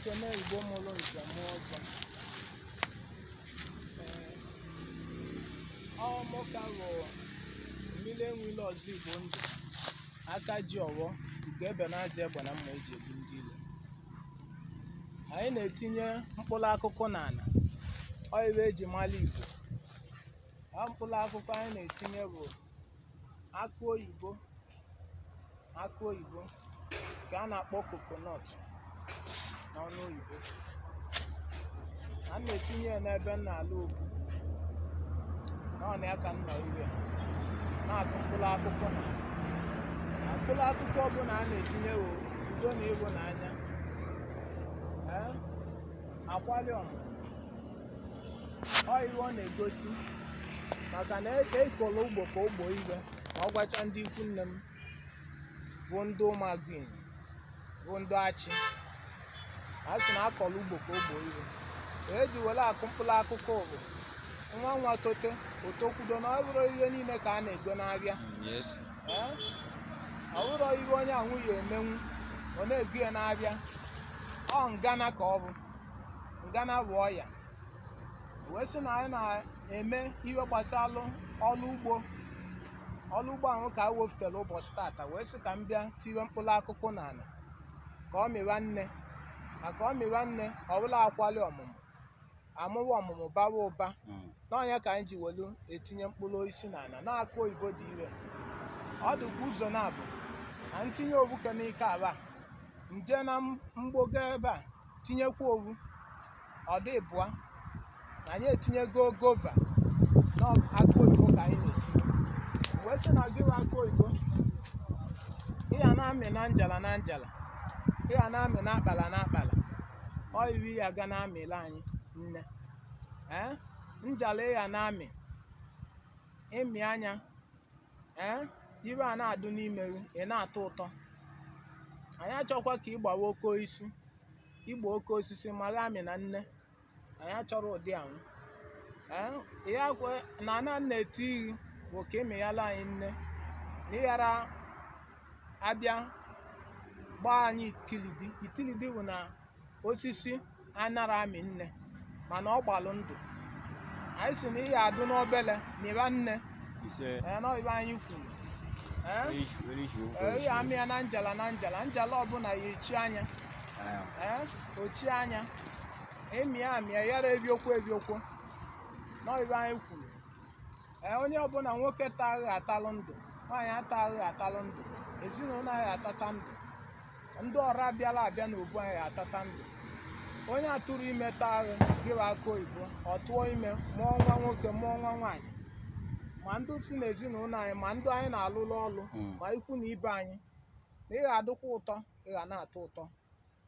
Na-ekene Igbo mụrụ nze mụọ ọzọ. Ee, ọ mụka bụ mmiri enwile ọzọ Igbo ndụ aka ji ọghọ ugo ebe na aja egbe na mma eji egbu ndị ilo. Anyị na-etinye mkpụrụ akụkụ n'ala, ọ iwe eji mara Igbo. Ọ mkpụrụ akụkụ anyị na-etinye bụ akụ oyibo, akụ oyibo nke a na-akpọ coconut n'ọnụ oyibo. A na-etinye ya n'ebe m na-ala obu n'ọnụ ya ka m nọ iwe na-akụ mkpụrụ akụkụ na na mkpụrụ akụkụ ọbụla a na-etinye wụ udo na ịhụnanya. Ee, akwali ọmụmụ ọ iwe ọ na-egosi maka na ekolo ugbo ka ogbo iwe ma ọ gwacha ndị ikwu nne m bụ ndị ụmụagụinyi bụ ndị achị a sị na akọrọ ugbo ka ogbo iwe eji were akụ mkpụrụ akụkụ bụ nwa nwa tote otokwudo na ọ bụrụ ihe niile ka a na-ego n'abịa. Yes. Ee, ọ bụrụ iwe onye anwụ ya emenwu ọ na-ego ya n'abịa. Ọ ngana ka ọ bụ ngana bụ ọya wee sị na anyị na-eme ihe gbasalụ ọrụ ugbo. Ọrụ ugbo ahụ ka a wepụtara ụbọchị tata wee sị ka m bịa tiwe mkpụrụ akụkụ n'ala ka ọ mịwa nne, maka ọ mịwa nne ọ bụla akwali ọmụmụ amụwa ọmụmụ bawa ụba. N'ọnya ka anyị ji welu etinye mkpụrụ osisi n'ala na-akụ oyibo dị ire. Ọ dịkwa ụzọ na-abụ na ntinye obuke n'ike aba nje na mgbogo ebe a tinyekwa owu ọ dị bụa na anyị etinyego gova na akụ oyibo ka anyị na-etinye wee sị na gị nwe akụ oyibo ị ya na-amị na njala na njala, ị ya na-amị na akpala na akpala, ọ iwu ya ga na-amịla anyị nne. Ee, njala ị ya na-amị ịmị anya, ee, iwe a na-adụ n'ime gị ị na-atọ ụtọ. Anyị achọkwa ka ị gbawa oke osisi, igba oke osisi mara amị na nne, anyị achọrọ ụdị ahụ. Ee, ya kwe na ana na-eti iyi bụ ka ịmịghala anyị nne na ịghara abịa gbaa anyị itilidi. Itilidi bụ na osisi anara amị nne mana ọ gbalụ ndụ. Anyị sị na ị ya adụ n'obele mịwa nne. Ise. Ee, na ibe anyị kwuru. Ee. Were isi okwu. Ee, ya amị ya na njala na njala njala ọbụla ya echi anya. Ee, ochi anya ịmịa amịa yara ebiokwu ebiokwu n'ibe anyị kwuru. Ee, onye ọbụla nwoke taghị atalụ ndụ, nwaanyị ataghị atalụ ndụ, ezinụlọ anyị atata ndụ, ndị ọra bịara abịa n'obu anyị atata ndụ. Onye atụrụ ime taghị gịwa akụ oyibo ọ tụọ ime mụọ nwa nwoke mụọ nwa nwaanyị, ma ndị si n'ezinụlọ anyị ma ndị anyị na-alụlụ ọlụ ma ikwu na ibe anyị na ị ga-adụkwa ụtọ, ị ga na-atọ ụtọ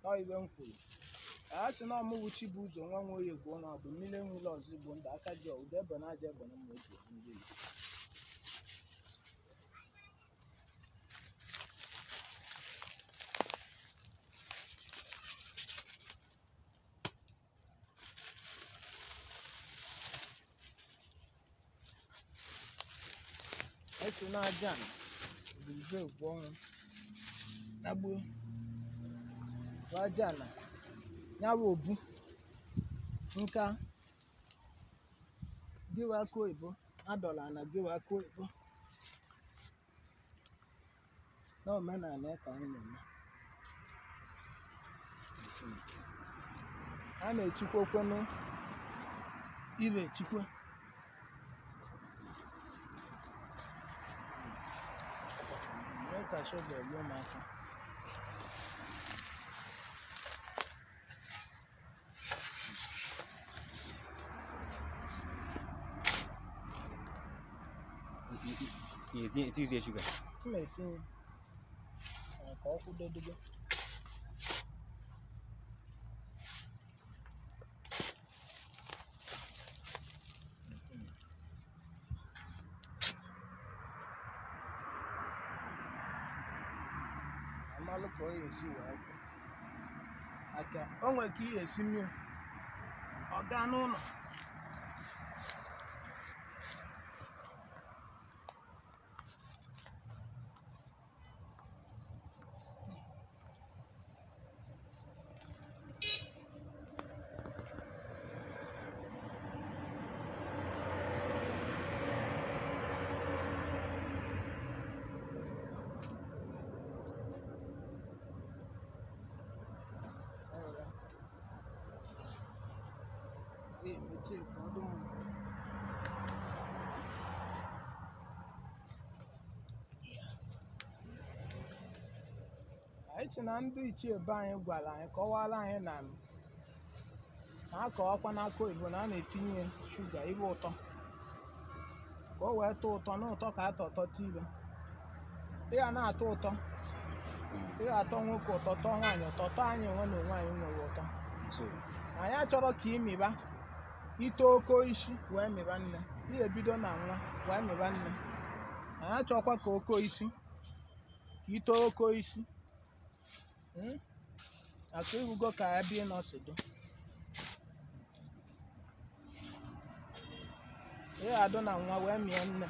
n'ibe m kwuru. A sị na ọmụwụ Chibuzo nwa nwa oyi gwuo na bụ mmiri enwile ọzọ Igbo ndụ aka ji ụdọ ebe na aja egbe na mma eji egbu ndị Igbo. Esi na aja na bụ egwu ọnwụ na gbuo bụ aja na ya bụ obu nka gịwa akụ oyibo adọla na gịwa akụ oyibo na omenala ya ka anyị na-eme. A na-echikwa okwenu ibe echikwa mee ka shọvel ruo m aka. Etinye shuga. M na-etinye ka ọ kwụdodobe. Amalụ ka ọ ga-esi wee kwụ aka o nwere ka ị ga-esi mmiri ọ gaa n'ụlọ. Emechi ka ọ dị mma. Anyị sị na ndị ichie be anyị gwara anyị, kọwara anyị na na-akọwakwa n'aka oyibo na a na-etinye shuga ibe ụtọ ka o wee tọọ ụtọ, na ụtọ ka atọ ụtọ tibe. Ị ga na-atọ ụtọ, ị ga-atọ nwoke ụtọ, tọọ nwaanyị ụtọ, tọọ anyị onwe na onwe anyị nwere ụtọ. Anyị achọrọ ka ị mịba ito oke isi wee mịba nne, ị ebido na nwa wee mịba nne. Anyị achọkwa ka oke isi ka ito oke isi. Aka ihugo ka ebe ị nọ si dị. Ị ga-adụ na nwa wee mịa nne.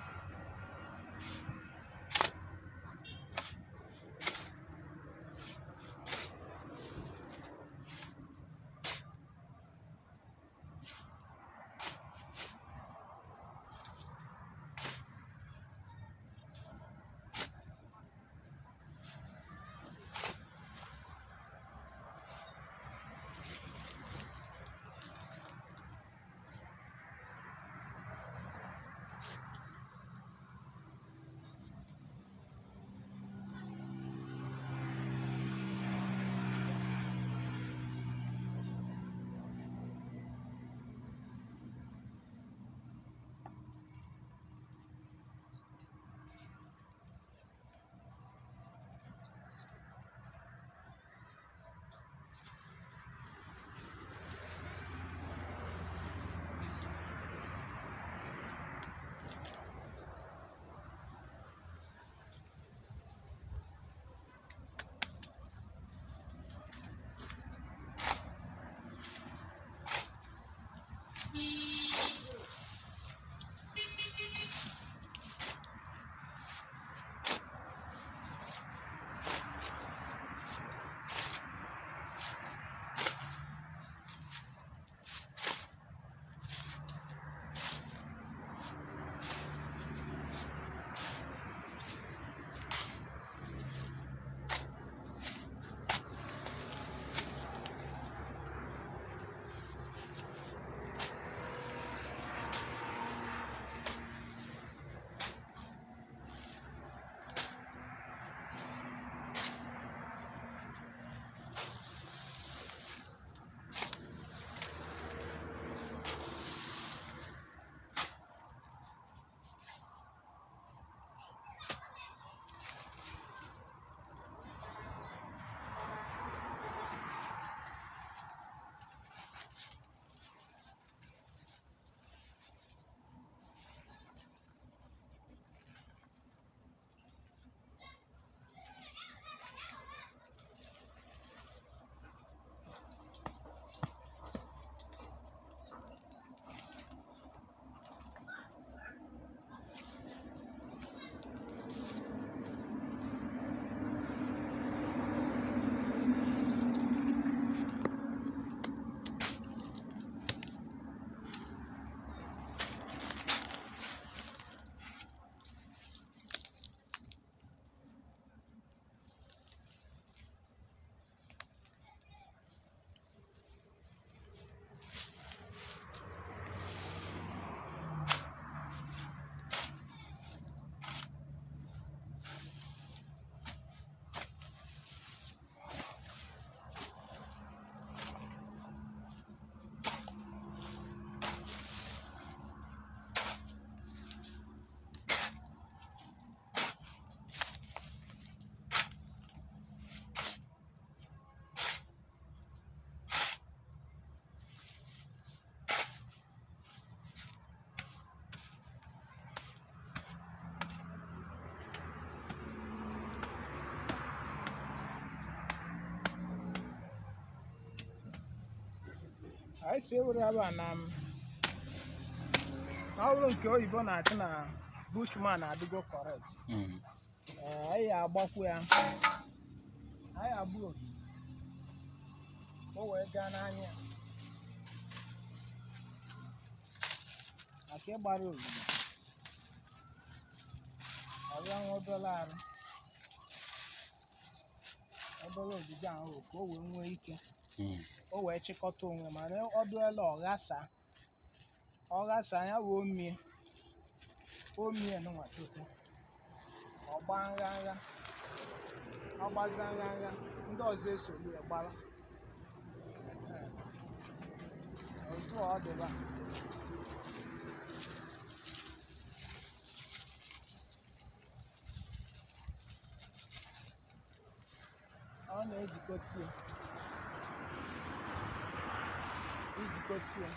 Anyị si ewere ebe a na na ọ bụrụ nke oyibo na-achị na bushman adịgo correct. Ee, anyị agbakwu ya, anyị agba ogige ka o wee gaa n'anya ya maka ịgbara ogige ọbịa nwa obere arụ, obere ogige ahụ ka o wee nwee ike o wee chịkọta onwe, mana ọ dụela ọ ghasaa. Ọ ghasa ya wee omie omie nụnwa tupu ọ gbaa ngha ngha. Ọ gbaza ngha ngha, ndị ọzọ esolu ya gbara. Ehe. Otu ọ dịba. Ọ na-ejikọta ya, ijikọta ya,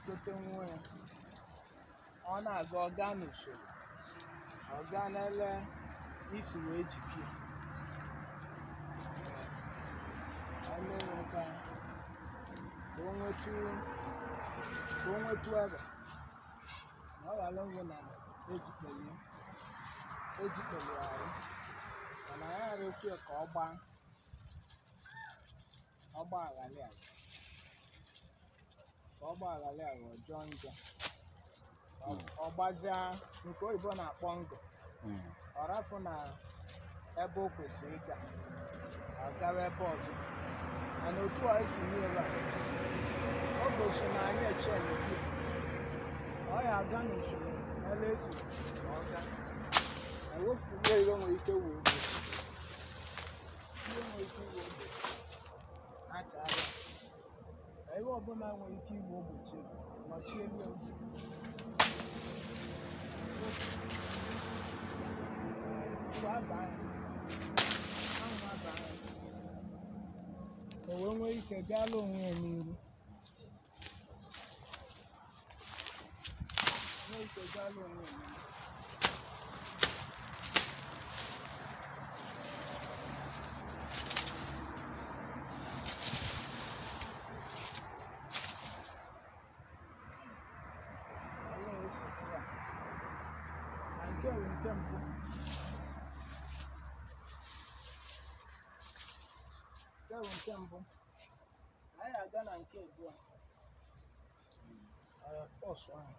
jikọta nwa ya. Ọ na-aga, ọ gaa n'usoro, ọ gaa n'ele isi wee jipie. Ọ na-enwe ka o nwetu, ka o nwetu ebe na ọ ghara ịbụ na ejikere ya, ejikere ya arụ, mana ya ghara ekwe ka ọ gbaa, ọ gbaa aghara agha, ka ọ gbaa aghara agha, ọ jọọ njọ. Ọ gbazia nke oyibo na-akpọ ngọ. Ọ rafụ na ebe o kwesịrị ịga, ọ gawa ebe ọzọ. Mana otu a esi mee ebe a, o gosi na anyị echela gị, ọ ya aga n'usoro ele esi ka ọ gaa. Ewefuru ya ihe nwere ike wee ogbochi, ihe nwere ike iwe ogbochi achara ya, ihe ọbụla nwere ike iwe ogbochi nọchie elu ụzọ. Ikuku abaa ya, anwụ abaa ya, o wee nwee ike gaala onwe ya n'iru, nwee ike gaala onwe ya n'iru. Ọlọ́run sì fún wa. Na nke bụ nke mbụ. Nke bụ nke mbụ. Anyị aga na nke abụọ. Ee, pọsụ ahụ.